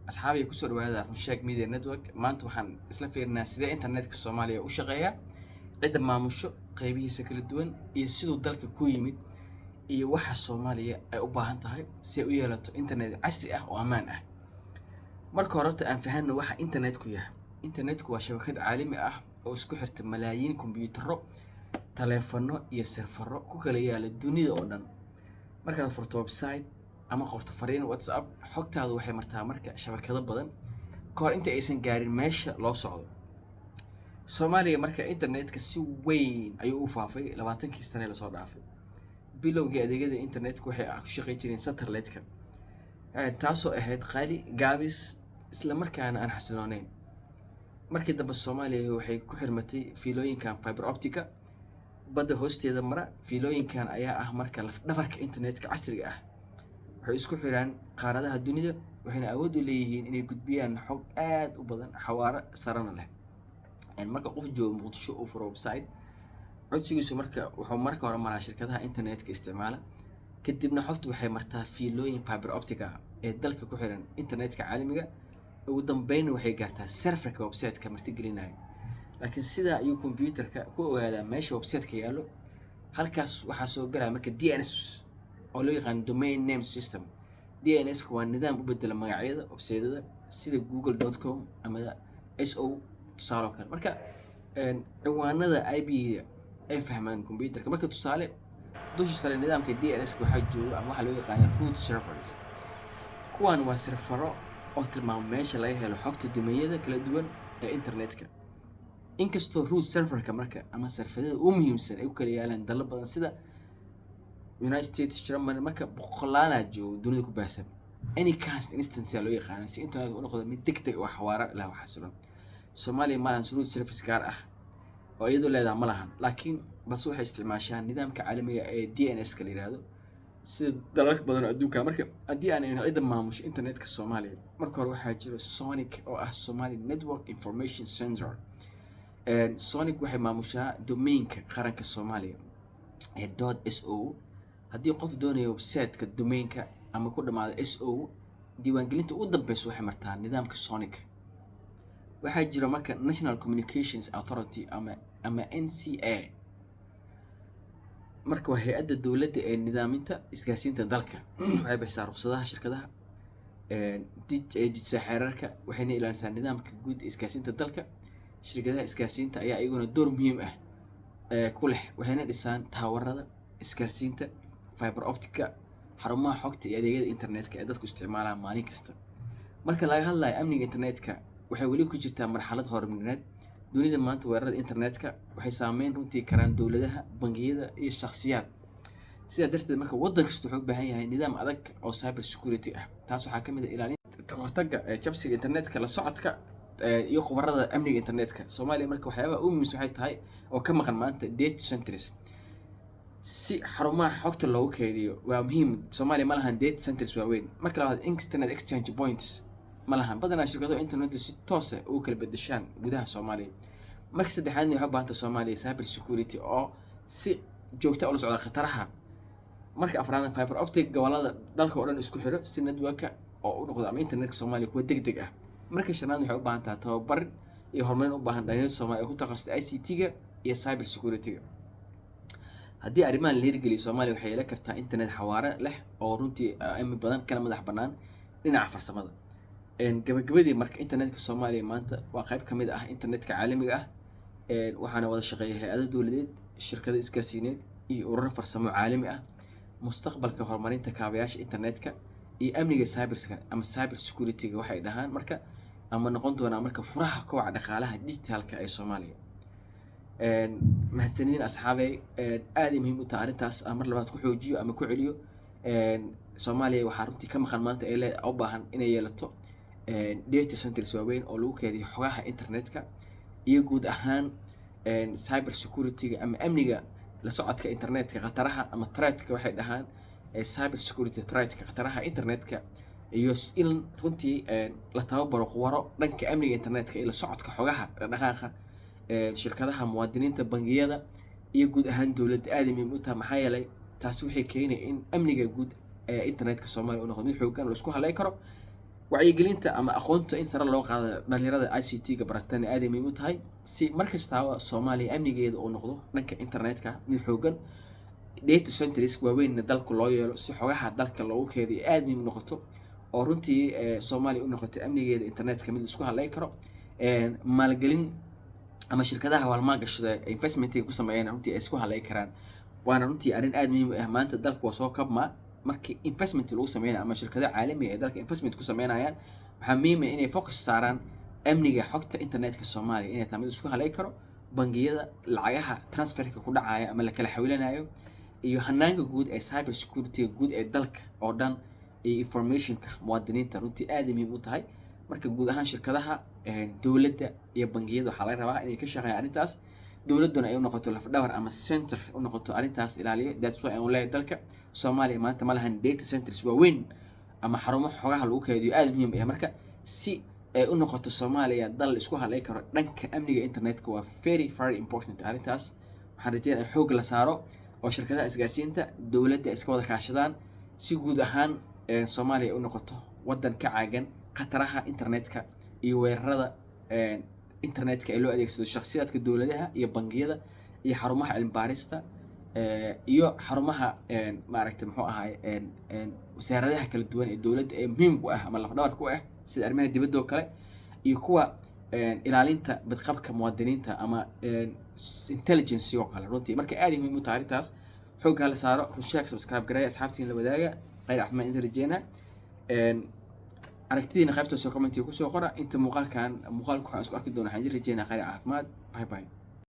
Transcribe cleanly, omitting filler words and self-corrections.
Asxaabay, kusoo dhawaada Runsheeg Media Network. Maanta waxaan isla fiirinaa sidee internetka Soomaaliya u shaqeeya, cidda maamusho, qaybihiisa kala duwan iyo siduu dalka ku yimid iyo waxa Soomaaliya ay u baahan tahay si ay u yeelato internet casri ah oo ammaan ah. Marka hore horta aan fahanno waxa internetku yahay. Internetku waa shabakad caalami ah oo isku xirta malaayiin kombiyuutarro, taleefano iyo serverro ku kala yaala dunida oo dhan. Markaad furto website ama qorto fariin WhatsApp, xogtaadu waxay martaa marka shabakado badan ka hor inta aysan gaarin meesha loo socdo. Soomaaliya marka internetka si weyn ayuu u faafay 20kii sane lasoo dhaafay. Bilowgii, adeegyada internetka waxay ku shaqey jireen satellite-ka, taasoo ahayd qaali, gaabis, isla markaana aan xasilooneyn. Markii dambe Soomaaliya waxay ku xirmatay fiilooyinkan fiber optic-ga badda hoosteeda mara. Fiilooyinkan ayaa ah marka lafdhabarka internetka casriga ah. Waxay isku xiraan qaaradaha dunida, waxayna awood u leeyihiin inay gudbiyaan xog aad u badan, xawaaro sarana leh. Marka qof joogo Muqdisho uu furo website, codsigiisu marka wuxuu marka hore maraa shirkadaha internetka isticmaala, kadibna xogtu waxay martaa fiilooyin fiber optic ah ee dalka ku xiran internetka caalamiga. Ugu dambeynna waxay gaartaa serverka website-ka martigelinaya. Laakiin sidaa ayuu computerka ku ogaadaa meesha website-ka yaallo? Halkaas waxaa soo galaya marka DNS, oo loo yaqaano domain name system. DNS ka waa nidaam u bedela magacyada website-yada, sida google.com ama so tusaale oo kale. Marka ciwaanada IP ay fahmaan computerka. Marka tusaale, dusha sare nidaamka DNS ka waxaa jooga ama waxaa loo yaqaana root servers. Kuwan waa servero oo tilmaama meesha laga helo xogta domain-yada kala duwan ee internetka. Inkastoo root serverka marka ama serverada ugu muhiimsan ay ku kala yaalaan dalal badan sida United States, Germany, marka boqolaalaa joogo dunida ku baahsan. Anycast instance aa loo yaqaana, si internet u noqdo mid degdeg oo xawaaro leh oo xasiloon. Soomaaliya ma lahan root server gaar ah oo iyadoo leedahay, ma lahan, laakiin balse waxay isticmaashaan nidaamka caalamiga ee DNS ka la yihahdo, sida dalalka badan oo adduunka. Marka haddii aan cidda maamusho internetka Soomaaliya, marka hore waxaa jira SONIC, oo ah Somali Network Information Center. SONIC waxay maamushaa domainka qaranka Soomaaliya ee .so. Haddii qof doonayo website-ka domainka ama ku dhamaada so, diiwaangelinta ugu dambeysa waxay martaa nidaamka SONIC. Waxaa jira marka National Communications Authority ama NCA. Marka waa hay-adda dowladda ee nidaaminta isgaarsiinta dalka. Waxay bixisaa ruqsadaha shirkadaha, dejisaa xeerarka, waxayna ilaalisaa nidaamka guud ee isgaarsiinta dalka. Shirkadaha isgaarsiinta ayaa iyaguna door muhiim ah ku leh, waxayna dhisaan taawarada isgaarsiinta, fiber optic-ga, xarumaha xogta iyo adeegyada internetka ee dadku isticmaalaan maalin kasta. Marka laga hadlayo amniga internetka, waxay weli ku jirtaa marxalad horumarineed. Dunida maanta weerarada internetka waxay saameyn runtii karaan dowladaha, bangiyada iyo shakhsiyaad. Sidaa darteed marka waddan kasta wuxuu u baahan yahay nidaam adag oo cyber security ah. Taas waxaa ka mid ah ilaalinta, kahortagga jabsiga internetka, la socodka iyo khubarada amniga internetka. Soomaaliya marka waxyaabaha ugu muhiimsan waxay tahay oo ka maqan maanta data centers si xarumaha xogta loogu keydiyo. Waa muhiim. Soomaaliya ma lahan data centers waaweyn. Marka labaad, internet exchange points ma lahan. Badanaa shirkadaha internetka si toosa ugu kala bedeshaan gudaha Soomaaliya. Marka saddexaadna, waxay u baahanta Soomaaliya cyber security oo si joogta ula socda khataraha. Marka afraadna, fiber optic gobolada dalka oo dhan isku xiro, si networka oo u noqdo ama internetka Soomaaliya kuwa deg deg ah. Marka shanaad, waxay u baahan tahay tababar iyo horumarin u baahan dhalinyarada Soomaaliya oo ku takhasustay ICT-ga iyo cyber security-ga. Haddii arrimahan la hirgeliyo, Soomaaliya waxay yeelan kartaa internet xawaare leh oo runtii amni badan, kana madax bannaan dhinaca farsamada. Gabagabadii marka, internetka Soomaaliya maanta waa qayb ka mid ah internetka caalamiga ah, waxaana wada shaqeeya hay-ado dowladeed, shirkado isgaarsiineed iyo ururo farsamo caalami ah. Mustaqbalka, horumarinta kaabayaasha internetka iyo amniga cyberska ama cyber security-ga waxay dhahaan marka ama noqon doonaa marka furaha kobaca dhaqaalaha digitalka ee Soomaaliya. Mahadsanidin asxaabey. Aad ay muhiim u tahay arrintaas aan mar labaad ku xoojiyo ama ku celiyo. Soomaaliya waxaa runtii ka maqan maanta ee u baahan inay yeelato data centers waaweyn oo lagu keydiyo xogaha internetka iyo guud ahaan cyber security-ga ama amniga la socodka internetka, khataraha ama threatka waxay dhahaan cyber security threatka, khataraha internetka, iyo in runtii la tababaro khubaro dhanka amniga internetka iyo la socodka xogaha dhaqdhaqaaqa shirkadaha, muwaadiniinta, bangiyada iyo guud ahaan dowladda. Aad ay muhiim u tahay, maxaa yeelay taasi waxay keenaya in amniga guud ee internetka Soomaaliya u noqdo mid xooggan oo la isku haleyn karo. Wacyigelinta ama aqoonta in sare loo qaado dhalinyarada ICT-ga baratana aad ay muhiim u tahay, si mar kastaaba Soomaaliya amnigeeda uu noqdo dhanka internetka mid xoogan, data centers waaweynna dalka loo yeelo si xogaha dalka loogu keediyo aad muhiim u noqoto, oo runtii Soomaaliya u noqoto amnigeeda internetka mid isku halleyn karo. Maalgelin ama shirkadaha maalgashada investmentiga ku sameeyaan runtii ay isku halleyn karaan, waana runtii arrin aad muhiim u ah. Maanta dalku waa soo kabmaa. Markii investment lagu sameynayo ama shirkado caalamiga ay dalka investment ku sameynayaan, waxaa muhiim ah inay focus saaraan amniga xogta internetka Soomaaliya inay tahay mid isku halleyn karo, bangiyada, lacagaha transferka ku dhacaya ama la kala xawilanayo, iyo hanaanka guud ee cyber security guud ee dalka oo dhan iyo informationka muwaadiniinta. Runtii aad ay muhiim u tahay. Marka guud ahaan shirkadaha, dowladda iyo bangiyada waxaa laga rabaa inay ka shaqeeyaan arrintaas, dowladduna ay u noqoto lafdhabar ama center u noqoto arrintaas ilaaliyo. That's why aan leeyahay dalka Soomaaliya maanta ma lahan data centers waaweyn ama xarumo xogaha lagu kaydiyo aad muhiim ah. Marka si ay u noqoto Soomaaliya dal isku halleyn karo dhanka amniga internetka, waa very very important arrintaas. Waxaan rajeynaya in xoog la saaro oo shirkadaha isgaarsiinta, dowladda iska wada kaashadaan, si guud ahaan Soomaaliya u noqoto waddan ka caagan khataraha internetka iyo weerarada internetka ee loo adeegsado shakhsiyaadka, dowladaha iyo bangiyada iyo xarumaha cilmi baarista iyo xarumaha, maaragtay, muxuu ahaay, wasaaradaha kala duwan ee dowladda ee muhiimku ah ama lafdhabarka u ah, sida arrimaha dibadda oo kale iyo kuwa ilaalinta badqabka muwaadiniinta ama intelligence oo kale. Runtii marka aad ay muhiim u tahay arrintaas, xoogga hala saaro. Rusheeg, subscribe gareeya, asxaabtiin la wadaaga. Khayr, caafimaad inta rajeena. Aragtidiina qaybta soo commentiga kusoo qora. Inta muuqaalkan muuqaalka waxaan isku arki doona, waxaan idin rajeynaa khayr, caafimaad. Bye bye.